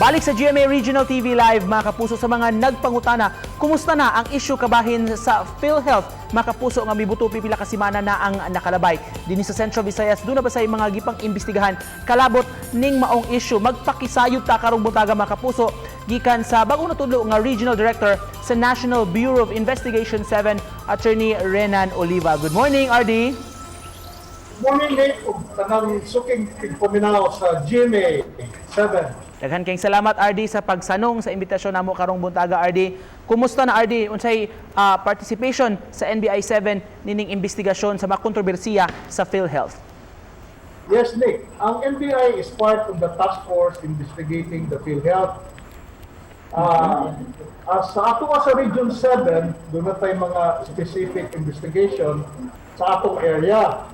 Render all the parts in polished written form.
Balik sa GMA Regional TV Live, mga kapuso, sa mga nagpangutana, kumusta na ang issue kabahin sa PhilHealth, mga kapuso, nga mibuto pipila ka semana na ang nakalabay? Dinhi sa Central Visayas, duna ba say mga gipang imbestigahan kalabot ning maong issue? Magpakisayod ta karong buntaga, mga kapuso, gikan sa bagong natudlo nga Regional Director sa National Bureau of Investigation 7, Attorney Renan Oliva. Good morning, RD. Morning, Nick, ug tanang suking tigpaminaw sa GMA 7. Daghan kayong salamat, RD, sa pagsanong sa imbitasyon namo karong buntaga, RD. Kumusta na, RD, unsay participation sa NBI 7 nining investigasyon sa mga kontrobersiya sa PhilHealth? Yes, Nick. Ang NBI is part of the task force investigating the PhilHealth. Sa ato sa Region 7, duna na tay mga specific investigation sa atong area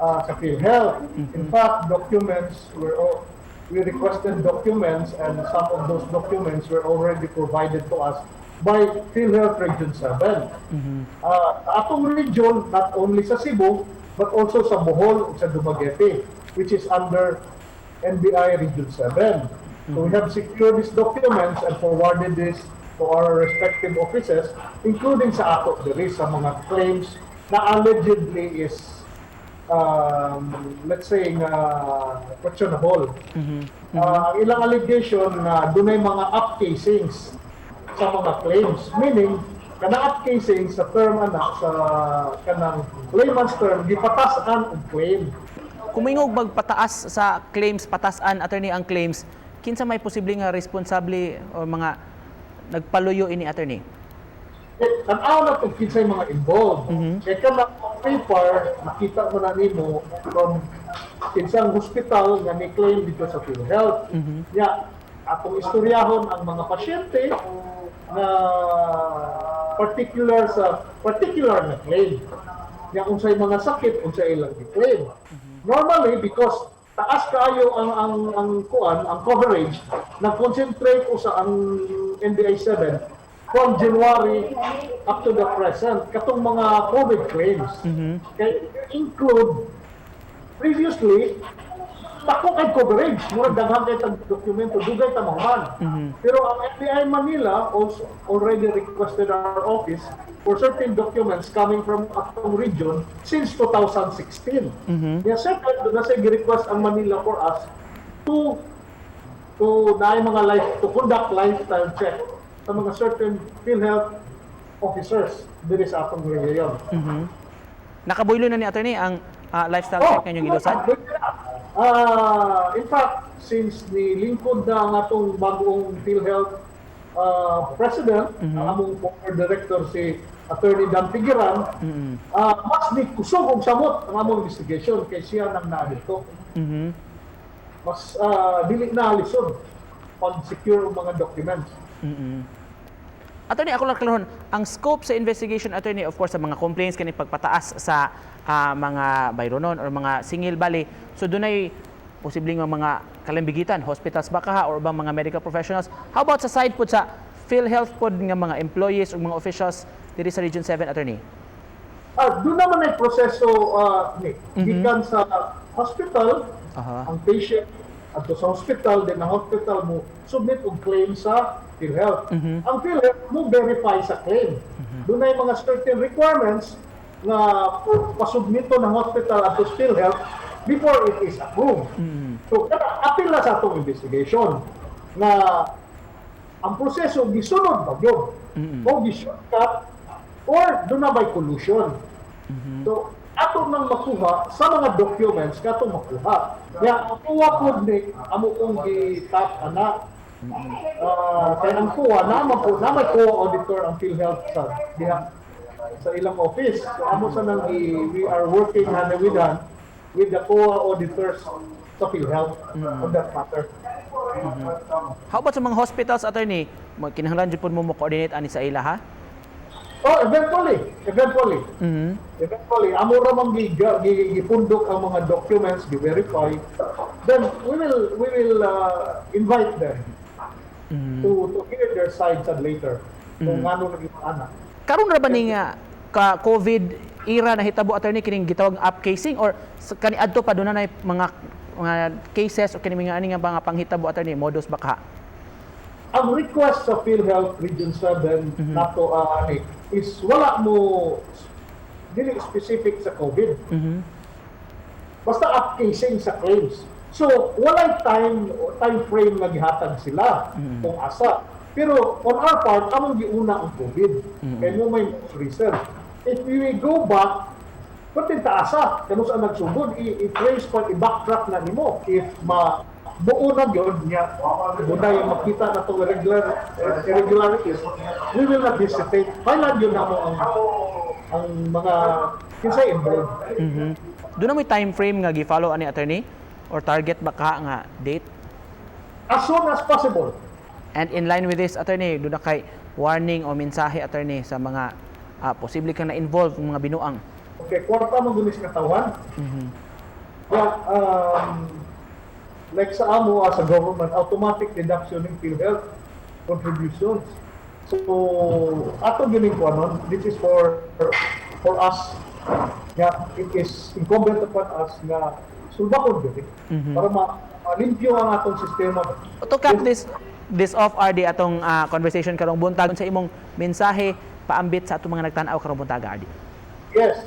sa PhilHealth. In fact, documents were all, we requested documents and some of those documents were already provided to us by PhilHealth Region 7. Sa atong region, not only sa Cebu, but also sa Bohol ug sa Dumaguete, which is under NBI Region 7. So we have secured these documents and forwarded this to our respective offices, including sa ato diri sa mga claims na allegedly is let's say nga questionable. Ang ilang allegation na dunay mga upcasings sa mga claims, meaning kanang upcasing sa term ana sa kanang layman's term, gipatasan og claim. Kung moingog magpataas sa claims, patasan, attorney, ang claims, kinsa may posible nga responsable o mga nagpaluyo ini, attorney? Eh, tan-aw na kung kinsay mga involved. Kaya kanang paper, nakita mo na nimo from kinsang hospital nga ni-claim dito sa PhilHealth. Ya, atong istoryahon ang mga pasyente na particular sa particular na claim. Ya, unsay mga sakit, unsay ilang gi-claim. Normally, because taas kaayo ang kuan, ang coverage, nag-concentrate usa ang NBI 7 from January up to the present katong mga COVID claims. Kay include previously, dako kay coverage, murag daghan kay tag dokumento, dugay ta mahuman. Pero ang NBI Manila also already requested our office for certain documents coming from atong region since 2016. Yeah, second, duna say gi-request ang Manila for us to naay mga life to conduct lifestyle check sa mga certain PhilHealth officers diri sa atong region. Nakabuylo na ni, attorney, ang lifestyle check ngayong gilusan? In fact, since ni lingkod na ang atong bagong PhilHealth president, ang among former director si Attorney Dan Figueran, mas ni kusog og samot ang among investigation kay siya nang naa dito. Mas dili na lisod pag-secure og mga documents. Attorney, ako lang klarohon, ang scope sa investigation, attorney, of course, sa mga complaints kani pagpataas sa mga bayronon or mga singil bali. So dunay posibleng mga kalambigitan, hospitals ba kaha or bang mga medical professionals. How about sa side pod sa PhilHealth pod nga mga employees or mga officials diri sa Region 7, attorney? Duna man ay proseso, Nick. Gikan sa hospital, ang patient adto sa hospital, then ang hospital mo submit og claim sa PhilHealth. Ang PhilHealth mo verify sa claim. Dunay mga certain requirements nga pasubmito ng hospital adto sa PhilHealth before it is approved. So, kana apil na sa atong investigation na ang proseso gisunod ba gyud o gi-shortcut or duna bay collusion. So, ato nang makuha sa mga documents katong makuha. Ya, ang COA pod ni amo kong gi-tap ana. Kay ang COA naman po na may COA auditor ang PhilHealth sa diha sa ilang office. So amo sa nang we are working hand with hand with the COA auditors sa PhilHealth on that matter. How about sa mga hospitals, attorney? Kinahanglan jud pud mo mo coordinate ani sa ila ha? Oh, eventually, eventually. Eventually, amo ra man gipundok ang mga documents, gi-verify. Then we will invite them to hear their sides and later kung ngano naging ana. Karon ra ba ni nga ka COVID era nahitabo, attorney, kining gitawag upcasing or kaniadto pa duna na mga cases o kini mga ani nga mga panghitabo, attorney, modus ba ka? Ang request sa PhilHealth Region 7 nato, ani, is wala mo dili specific sa COVID. Basta upcasing sa claims. So, walay time time frame nga gihatag sila kung asa. Pero on our part, among giuna ang COVID. Kay mao may most recent. If we go back, pati taasa, kano sa nagsugod, i-trace pa, i-backtrack na nimo. If ma buo na gyud niya, muna yung makita na itong irregularities, we will not hesitate. File gyud namo ang mga kinsay involved. Duna may time frame nga gi-follow ani, attorney, or target ba ka nga date? As soon as possible. And in line with this, attorney, duna kay warning o mensahe, attorney, sa mga posible kang na-involve ng mga binuang? Okay, kwarta man gud is katawhan. Yeah, like sa amo as a government, automatic deduction ng PhilHealth contributions. So, ato gining kuanon, this is for us. Yeah, it is incumbent upon us nga sulbakon gyud eh, para ma limpyo ang atong sistema. To cap this off, RD, atong conversation karong buntag, sa imong mensahe paambit sa atong mga nagtan-aw karong buntag, RD. Yes,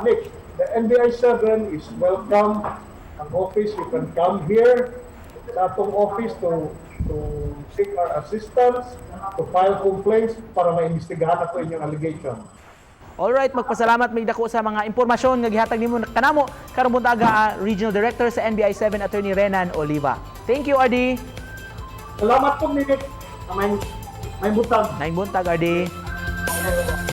Nick, the NBI 7 is welcome. Ang office, you can come here sa atong office to seek our assistance, to file complaints para maimbestigahan ato inyong allegation. Alright, magpasalamat mig dako sa mga impormasyon nga gihatag nimo kanamo karong buntaga, Regional Director sa NBI 7, Attorney Renan Oliva. Thank you, RD. Salamat po, Nick. May buntag. Maayong buntag, RD.